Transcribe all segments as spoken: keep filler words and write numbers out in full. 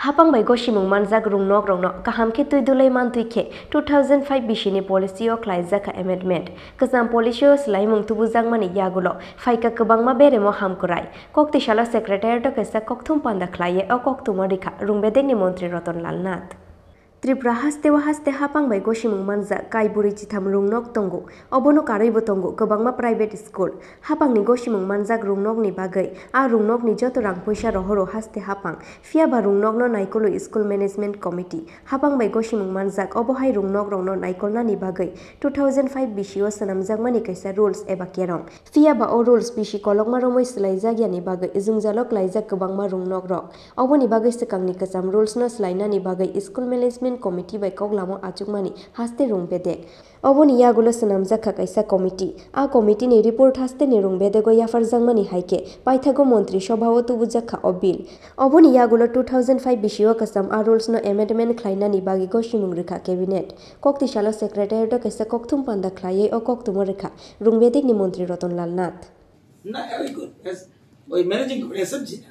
Hapang bai gosimung manjak rungnokrokno kaham khe twi dulai mantwi khe two thousand five bisini policy-o khlaijakha amendment. Kwcham policy-o swlaimung tubujakmani yagulo phaikha kwbangma beremo hamkwrai. Koktwisalo secretariat-o kaisa kokthum panda khlaiwi o koktwmo rikha Rungbedekni montri Roton Lal Nath. Tripura hasteo haste hapang bai gosimung manjak kai bwrwi chitham rungnok tongo, obono karwibo tongo kwbangma private school. Hapangni gosimung manjak rungnokni bagwi a rungnokni joto rang puisa rohoro haste hapang, phiya ba rungnokno naikolwi school management committee. Hapang bai gosimung manjak obo hai rungnokrokno naikolnani bagwi two thousand five bisio swnamjakmani kaisa rules eba kerong. Phiya ba o rules bisi kolokma romwi swlaijakyani bagwi jwngjalo klaijak kwbangma rungnokrok. Oboni bagwi swkangni kwcham rules no swlainani bagwi School Management Committee bai koklamo achukmani haste Rungbedek. Oboni yagulo swnamjakha kaisa committee. A committee ni report haste ni Rungbedego yapharjakmani hai khe paithago Montri Sobha o tubujakha o bill. Oboni yagulo two thousand five bisio kwcham a rules no amendment khlainani bagwi gosimung rikha cabinet. Koktisalo secretariat o kaisa kokthum panda khlaiwi o koktwmo rikha Rungbedekni Montri Roton Lal Nath. না, very good. Yes. ওই managing committee, SMC না,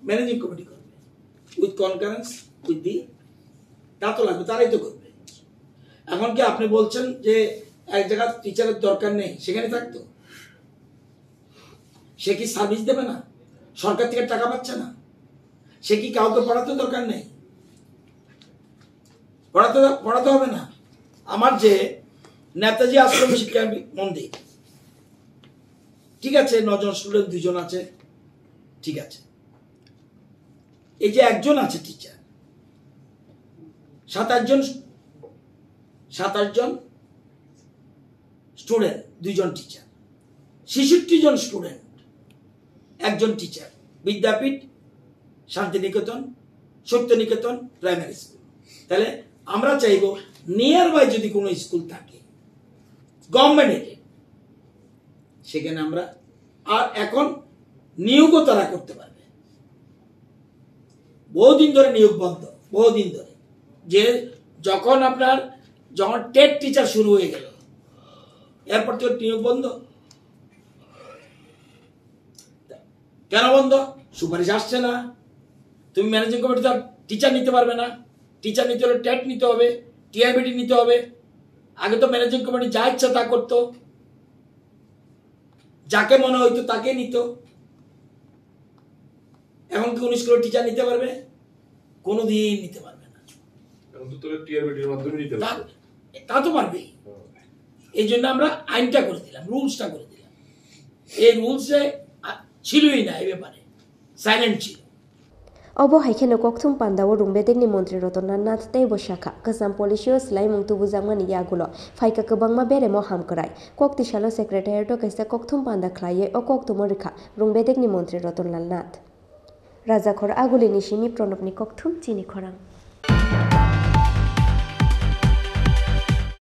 managing committee করবে, with concurrence with the, তা তো লাগবে, তারাই তো করবে। এখন কি আপনি বলছেন যে এক জায়গা টিচারের দরকার নেই, সেখানে থাকতো? সে কি সার্ভিস দেবে না? সরকার থেকে টাকা পাচ্ছে না? সে কি কাউকে পড়াতে দরকার নেই? পড়াতে, পড়াতে হবে না। আমার যে নেতাজি আশ্রম শিক্ষা মন্দির, ঠিক আছে, নজন স্টুডেন্ট দুজন আছে, ঠিক আছে। এই যে একজন আছে টিচার, সাতাশ জন, সাতাশ জন স্টুডেন্ট, দুইজন টিচার, ছেষট্টি জন স্টুডেন্ট, একজন টিচার, বিদ্যাপীঠ, শান্তিনিকেতন, সত্যনিকেতন প্রাইমারি স্কুল। তাহলে আমরা চাইবো নিয়ার বাই যদি কোনো স্কুল থাকে গভর্নমেন্ট এডেড, সেখানে আমরা, আর এখন নিয়োগও তারা করতে পারবে। বহুদিন ধরে নিয়োগ বন্ধ, বহুদিন ধরে। যে যখন আপনার, যখন টেট টিচার শুরু হয়ে গেল, এরপর তো নিয়োগ বন্ধ। কেন বন্ধ? সুপারিশ আসছে না। তুমি ম্যানেজিং কমিটি তো আর টিচার নিতে পারবে না। টিচার নিতে হলে টেট নিতে হবে, টিআরবিটি নিতে হবে। আগে তো ম্যানেজিং কমিটি যা ইচ্ছা তা করতো, যাকে মনে হইতো তাকে নিত। এখন কি কোনো স্কুলে টিচার নিতে পারবে? কোনোদিন নিতে পারবে না। এখন তো তোরা টিআরবিটির মাধ্যমে নিতে তা, পারবে। তা তো পারবেই। হুম। এই জন্য আমরা আইনটা করে দিলাম, রুলসটা করে দিলাম। এই রুলসে, আ, ছিলই না এই ব্যাপারে, সাইলেন্ট ছিল। Obo hai kheno kokthum pandao Rungbedekni montri Roton Lal Nath teibo sakha, kwcham policy-o swlaimung tubujakmani yagulo phaikha kwbangma beremo hamkwrai. Koktisalo secretariat-o kaisa kokthum panda khlaiwi o koktwmo rikha Rungbedekni montri Roton Lal Nath. Rajakhor Agulini simi Pranobni kokthum chini khorang.